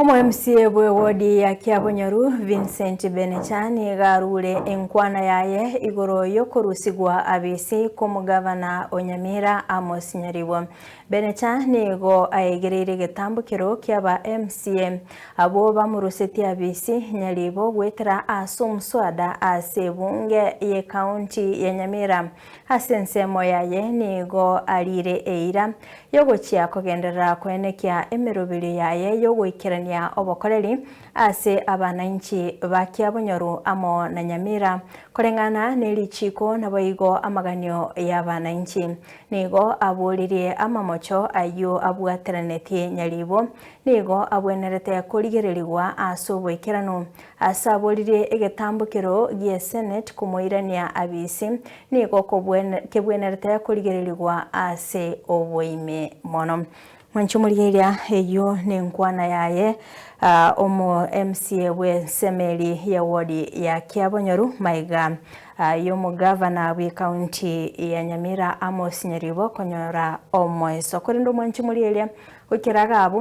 Omo MCA bw'ewodi ya Kiabonyoru Vincent Benecha nigo arure enkwana yaye igoro y'okorusigwa abisi kw'omogavana o Nyamira Amos Nyaribo. Benecha nigo aegereire egetambokero ki'aba MCA abwo bamorusetie abisi Nyaribo goetera ase omoswada ase ebunge y'ekaunti ya Nyamira. Ase ensemo yaye nigo ariire eira y'ogochia kogenderera koenekia emeroberio yaye y'ogoikerania obokoreri ase abanainchi ba Kiabonyoru amo na Nyamira, koreng'ana ne richiiko naboigo amaganio y'abanainchi. Nigo aboririe amamocho ayio abwateranetie nyaribo, nigo abwenerete korigererigwa ase oboikeranu. Ase aboririe egetambokero gi'eseneti komoirania abisi, nigo kebwenerete korigererigwa ase oboime mono. Mwanche omorigereria, eyio nenkwana yaye omo MCA bw'ensemeri ya ward ya Kiabonyoru maiga y'omogavana bw'ecounty ya Nyamira Amos Nyaribo konyora omoeso. Korende omwanche omorigereria, goikera iga abwo.